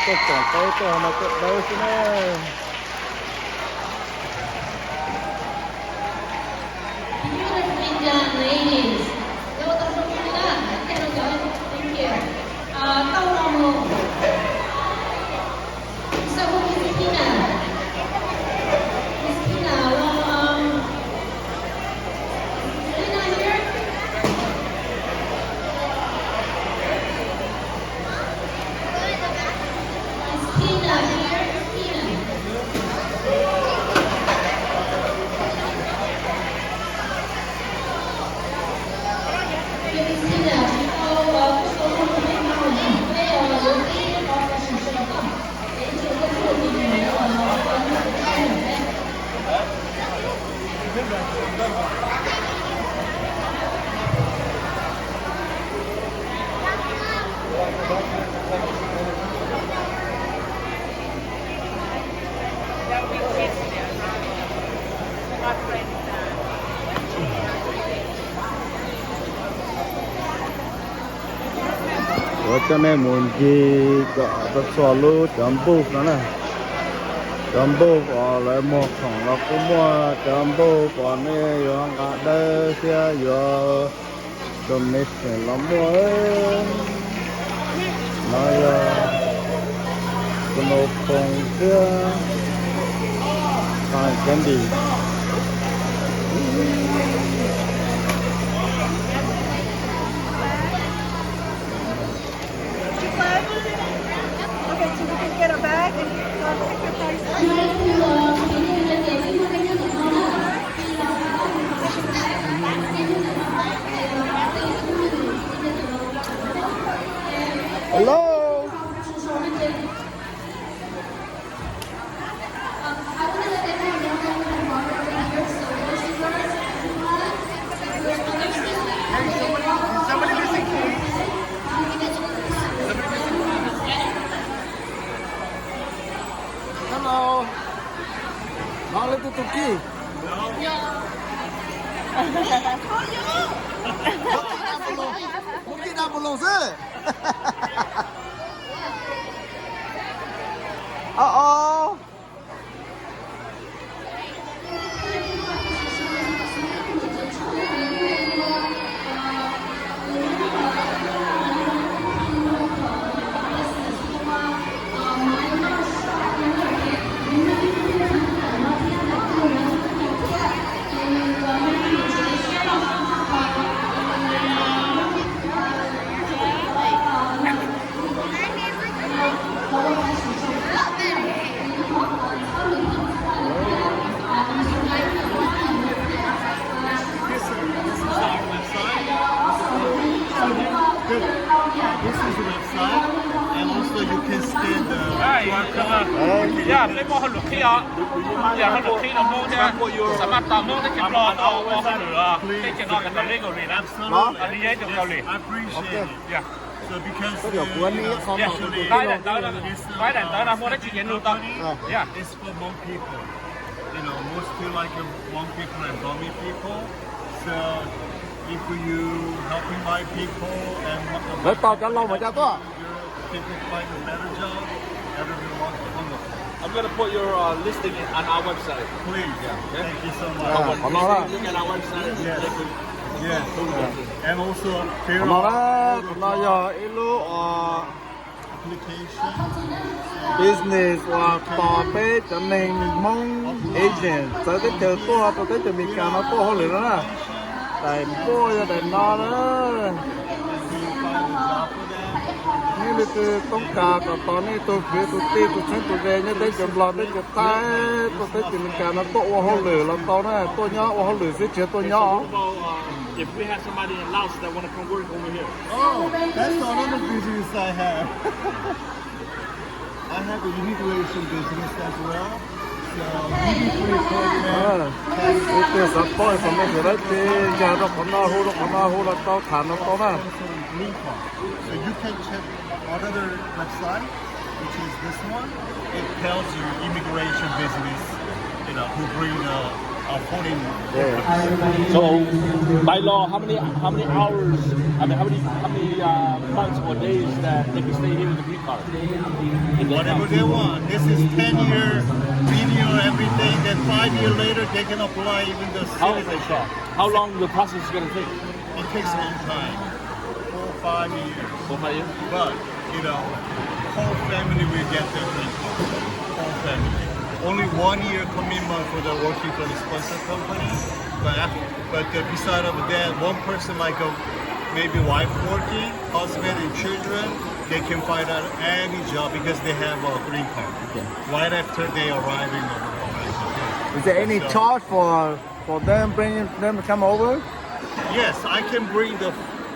Tuaj koom peb tuaj no tuaj dawb xwb na. Kuv coj nej mus ncig kom tau txhua lub cov npuj no na. Cov npuj uas lawv muag khoom los kuj muaj, cov npuj uas nej yuav nqa dawb thiab yuav donation los muaj. No yog snow cone thiab candy. Hello. Hello. No, leej twg tus kij? Muab kij dam mus loos xwb. Ov, ov. This, this is our website. Good. This is the website, and also you can scan the Q R code. Yeah, peb muaj hauj lwm qhib os. Yog hauj lwm qhib los Hmoob thiab, xam maj tau Hmoob thiab tsis Nplog tau ua hauj lwm os. Tej cov no kom legally na. Li yog ib tug Kaus Lim. Koj cov kuv ua nej ib qho mas kuv tus tij laug. Pab daim ntawv no muaj dab tsi ces nug tau. It's for Hmong people. You know, most feel like a Hmong people and Burmese people. So if you helping my people and Lawv tos cov laus mas coj tuaj. People find a better job, everyone wants to come. I'm gonna put your uh, listing in, on our website. Please. Yeah. Thank you so much. Qhov no na. Look at our website. Yes. Yes. And also, qhov no na, qhov no yog ib lub application, business uas tos peb cov neeg Hmoob Asian txawv teb chaws tuaj rau teb chaws Amelikas no tuaj hauj lwm no na. Daim npuaj yog daim no na. Nej leej twg toob kas kom tos nej tus kwv tus tij tus txheeb tus ze nyob teb chaws Nplog teb chaws Thaib tuaj teb chaws Amelikas no tuaj ua hauj lwm los tau na, tuaj nyob ua hauj lwm xwb tsis yog tuaj nyob. If we have somebody in Laos that want to come work over here. Oh, that's another business I have. I have an immigration business as well. So, immigration program. Leej twg xav paub information dab tsi, nkag rau qhov no, hu rau qhov no, hu los tau, tham los tau na. So you can check another website, which is this one. It tells you immigration business, you know, who bring the uh, foreign workers. So, by law, how many how many hours? I mean, how many how many uh, Months or days that they can stay here with the green card. Whatever they want. This is ten year video, everything. Then five years later, they can apply even the citizenship. How long the process is gonna take? It takes a long time. Four, five years. Four, five years? But, you know, whole family will get the green card. Whole family. Only one year commitment for the working for the sponsor company. But after, but uh, beside of that, one person like a, maybe wife working, husband and children, they can find out any job because they have a green card. Okay. Right after they arriving over. Is there any charge for for them bringing them to come over? Yes, I can bring the,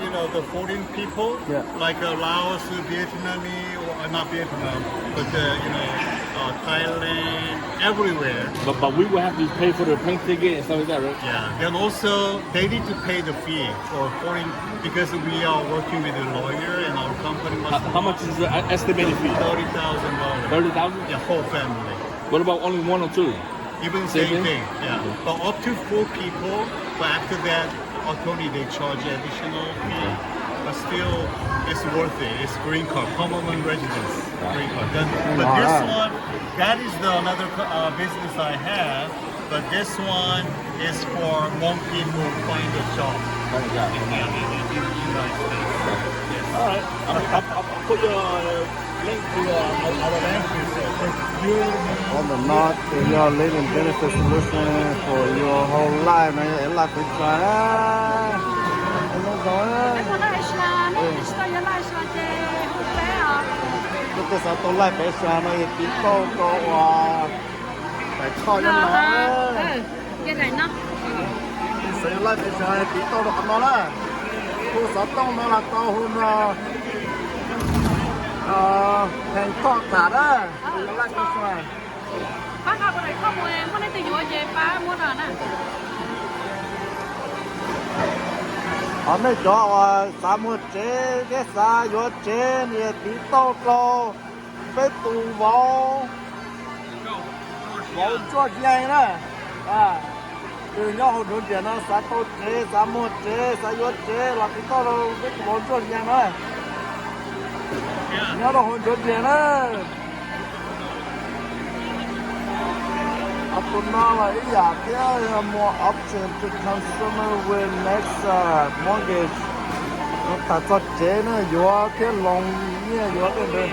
you know, the foreign people, yeah, like uh, Laos, Vietnamese, or uh, not Vietnam, but uh, you know, uh, Thailand, everywhere. But but we will have to pay for the plane ticket and stuff like that, right? Yeah. Then also they need to pay the fee for foreign because we are working with a lawyer and our company must. How, how much is the uh, estimated fee? Thirty thousand dollars. Thirty thousand? Yeah, whole family. What about only one or two? Even same thing, yeah. But up to four people, but after that, attorney, they charge additional fee. But still, it's worth it. It's green card, permanent residence, green card. Then, but this one, that is the another uh, business I have. But this one is for Hmong people find a job. Find a job. In, in, in United States. Yes. All right. I'll, I'll, I'll put your link to uh, our bank. Qhov ntawm no ces yog Living Benefit Solution for your whole life no, yog life insurance. Lub twg xav tau life insurance no yog tiv tauj rau uas Tais Thoj nyob no. Xav life insurance tiv tauj rau qhov no na. Hu xov tooj no los tau, hu no Theej Thoj tham na. Life insurance. Qhov nej cov uas xav muag tsev thiab xav yuav tsev no yog tiv tauj rau peb tus vauv, vauv Ntsuaj Yees na. Tus nyob hauv nruav nriam no xav tau tsev, xav muag tsev, xav yuav tsev los tiv tauj rau peb tus vauv Ntsuaj Yees na. Nyob rau hauv nruav nriam na. Qhov tus no los ib yam thiab, more option to consumer with next uh, mortgage. Tham txog tsev na, yuav thiab loos nyiaj yuav tej ntawd.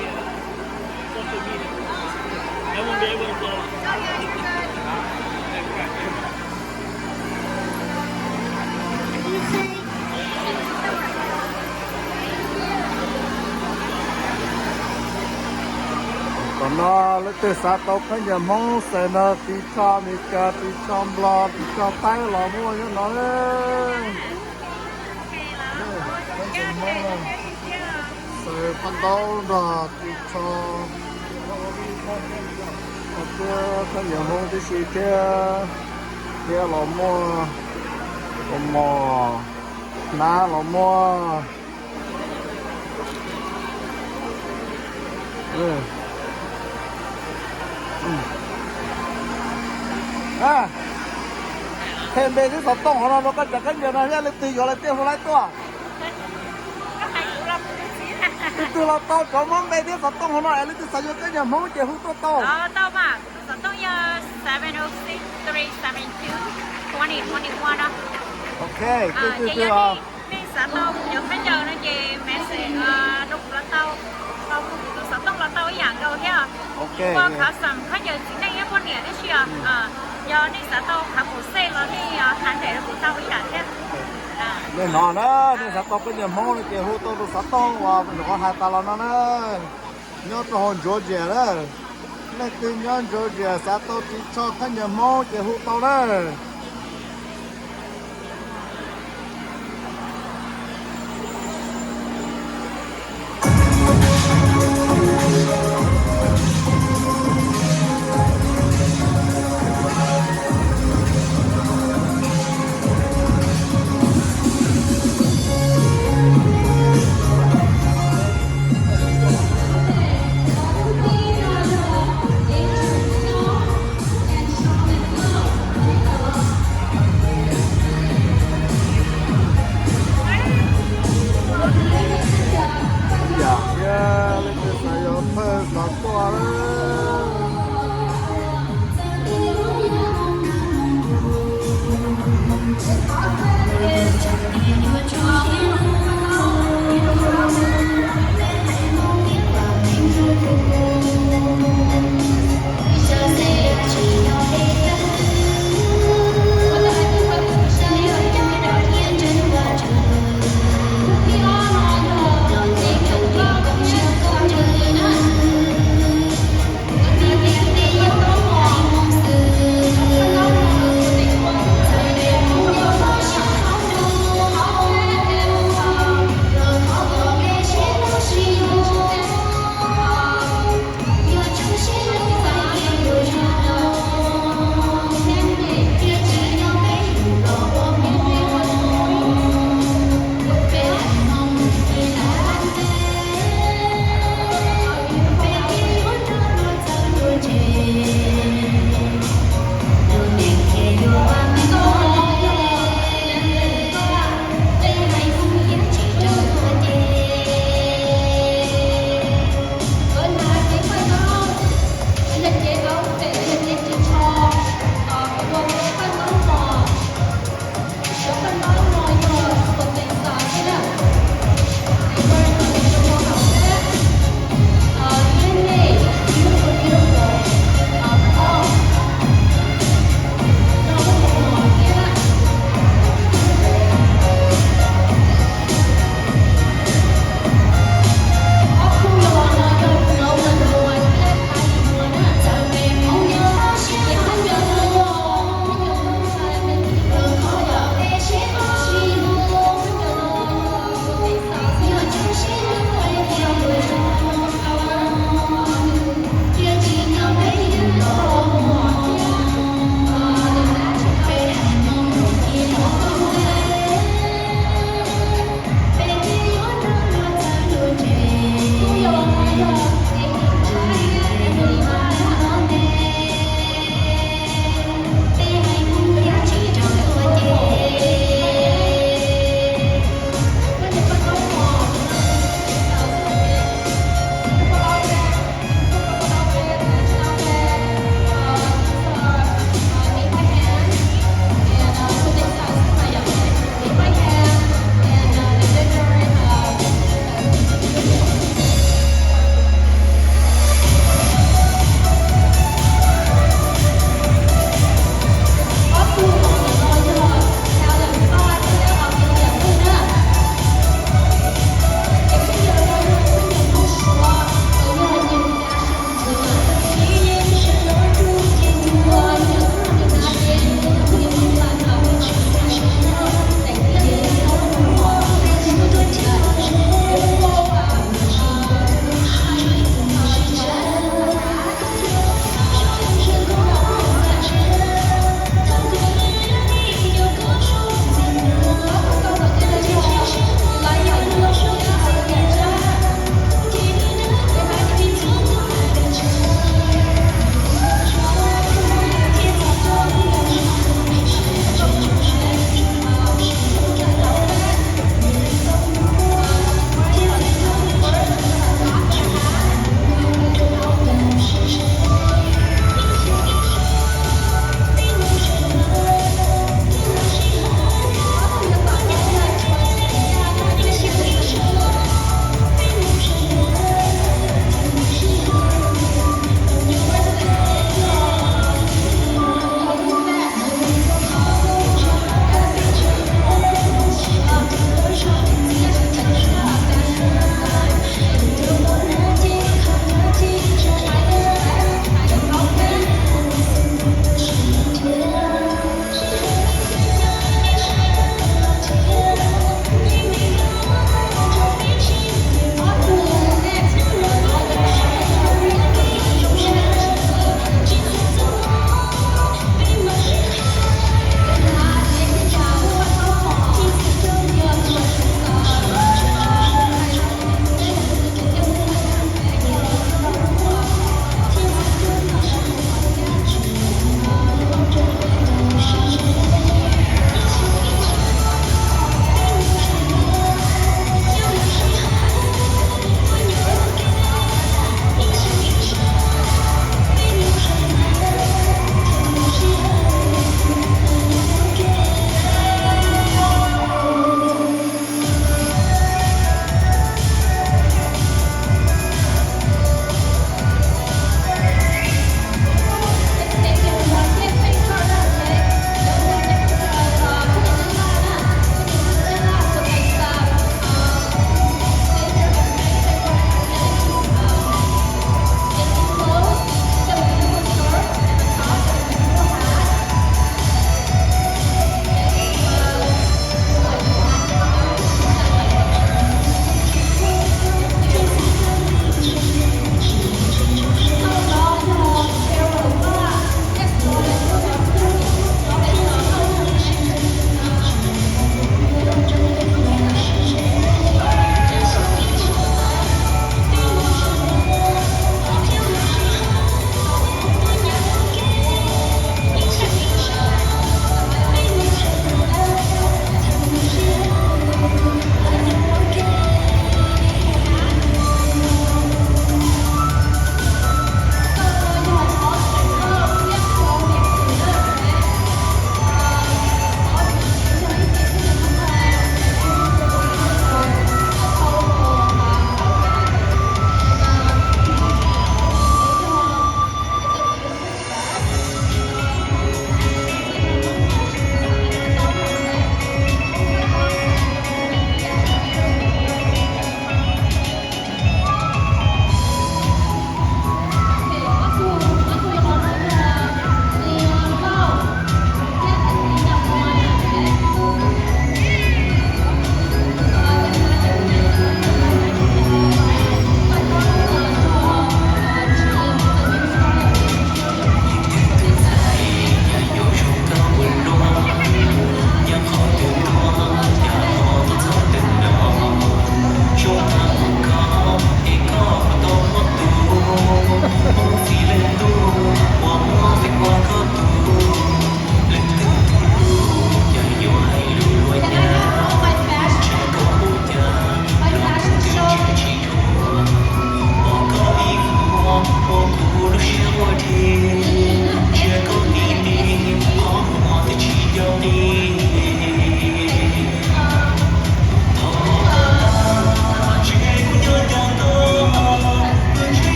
Tom no leej twg xav tau pheej yam Hmoob xav no, tiv tsho Amelikas, tiv tsho Nplog, tiv tsho Thaib los muaj nyob no. Xav paj ntaub nrog tiv tsho, thiab pheej yam Hmoob tib si thiab, thiab los muaj kaus mom, hnab los muaj. Qhia npe thiab xov tooj hauv no rau koj cov khaub ncaws no thiab, leej twg yuav lawm thiaj hu laib tuaj. Leej twg los tau cov muab npe thiab xov tooj hauv no es leej twg xav yuav khaub ncaws Hmoob ces hu tuaj tau. Ok, twg twg twg os. Nej xav tau cov khaub ncaws no ces message rau kuv los tau, rau kuv tus xov tooj los tau ib yam nkaus thiab. Ua khav xam khaub ncaws txiv neej thiab poj niam tib si os. Yog nej xav tau khav kaum xej los nej hais ntawm rau kuv tau ib yam thiab. Nej hnov na, nej xav tau khaub ncaws Hmoob no ces hu tau tus xov tooj uas nyuam qhuav hais tas los no na. Nyob rau hauv Georgia na. Leej twg nyob Georgia xav tau tiv tsho khaub ncaws Hmoob ces hu tau na.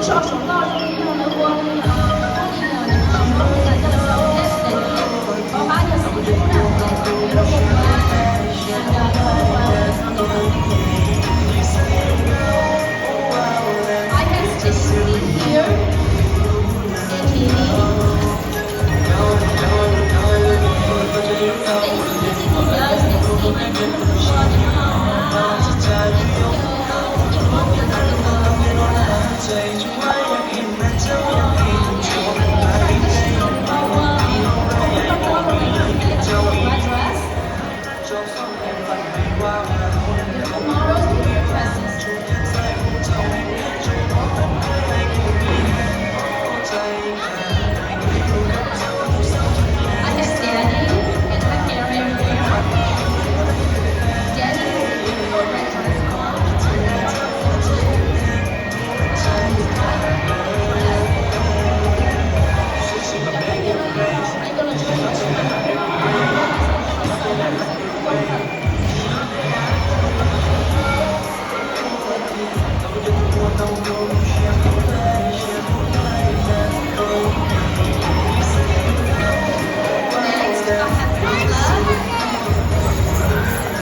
so saum no.